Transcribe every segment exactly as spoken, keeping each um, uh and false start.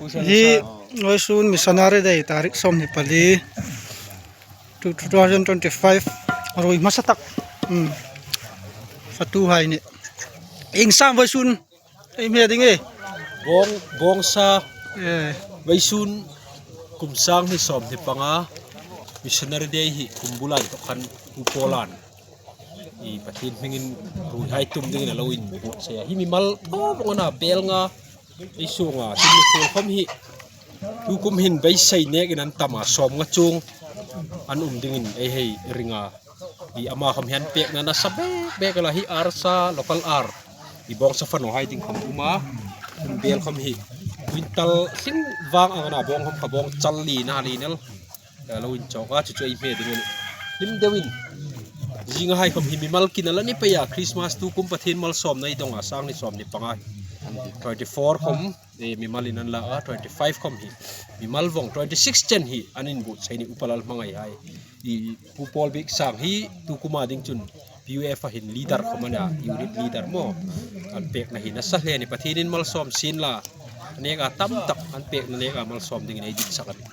Hi vawisun Missionary Day tarik sawmhni pali, two thousand twenty-five, ruoi hmasa tak. Hmm. Fatuhai ni. Ieng sam vawisun ei hme ding e? Bawng, bawngsa. Eh. Vawisun kum sanghni sawmhni panga Missionary Day hi kum bula inthawk khan Pu Paula'n i Pathien hmingin ruoihai tum dingin a lo inbuotsai a. Hi mimal thaw vawng a na, bel nga ei sunga tin mikhuol khawm hi tukum hin beisei nekin an tam a, sawmnga chuong an um dingin ei hei ring a. I ama khawm hi an pekna nasa bek bek a la, hi arsa, local ar, i bawngsa fanawhai ding khawm um a. Bel khawm hi quintal hling vang ang a na, bawng khawm kha bawng chal li na li nel a lo inchawk a, chu chu ei hme ding a nih. Hlim deuin zingahai khawm hi mimal kin a la ni pei a, Christmas tukum Pathien malsawmna ei dong a, sanghni sawmhni panga, twenty-four khawm, eh, mimalin an la a, twenty-five khawm hi mimal vawng, twenty-six chen hi an inbuotsai ni, Upa Lalhmangaihai. I Pu Paul Bik Sang hi tukuma ding chun P U F a hin leader khawm a na, unit leader maw. An pekna hi nasa hle ni, Pathienin malsawm sien la, a neka tam tak an pekna neka malsawm dingin ei diksak a nih.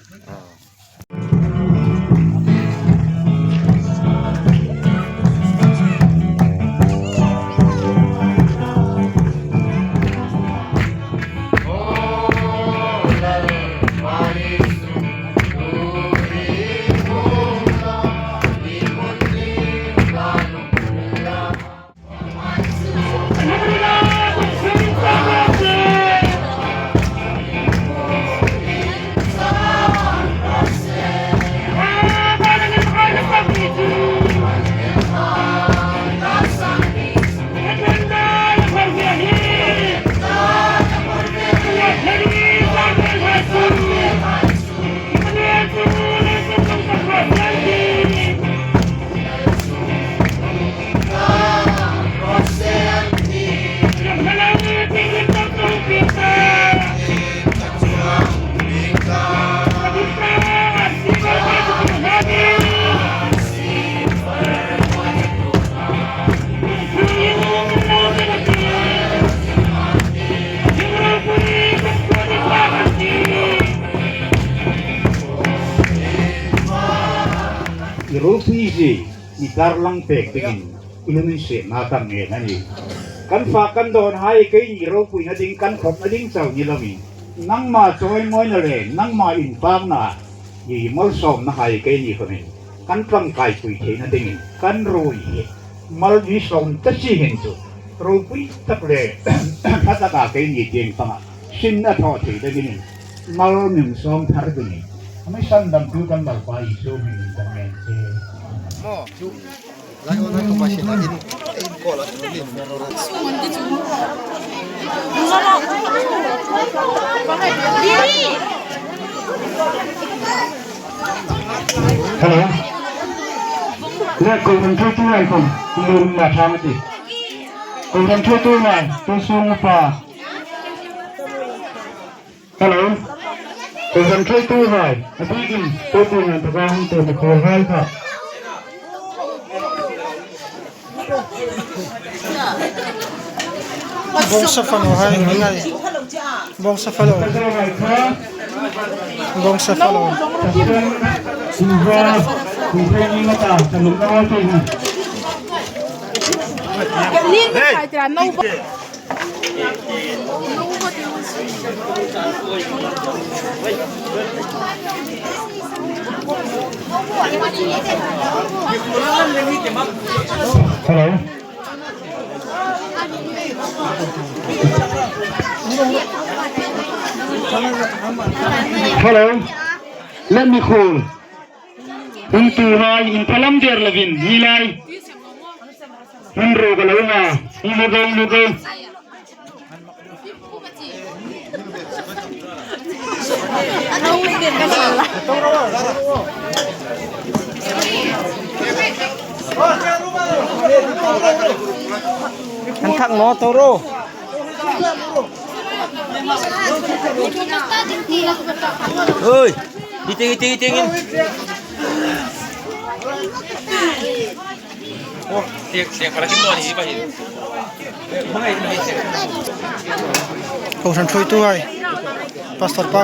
I ropui hi mi tarlang pek dingin i lunginsietna kan ngen a nih. Kan fa kan dawnhai keini ropuina ding, kan khawpna ding chau ni loin, nangma chawimawina le nangma inpakna, i malsawmnahai keini khawmin kan ṭangkaipui theina dingin kan ruoi hi mal mi sawm ta si hin chu ropui tak le hla taka keini tieng panga sin a thaw thei dingin mal mi sawm thar dingin a mi sandamtu kan Lalpa Isu hmingin kan ngen che. Maw, chu lai on hai ko ba sin a in, in ko la. Hello. Le ko kan thu tu ai ko. Ni rum na tham ti. Ko kan thu tu na, tu sung pa. Hello. Ko kan thu tu hai. A bikin, tu tu na ta kan tu ni ko hai ka. Bawngsa fanawhai, ngai. Bawngsa falo. Bawngsa falo. Hey. Hello. Hello. Let me call. Hung tu hai, in palam der lovin, ni lai. Hung ro ka lo nga, hung lo dong, lo dong. An thak naw toro. Oi, iting, iting, iting in. Oh, tiek, tiek, para kim naw ni, pa hin. Kohran ṭhuoituhai, Pastor pa.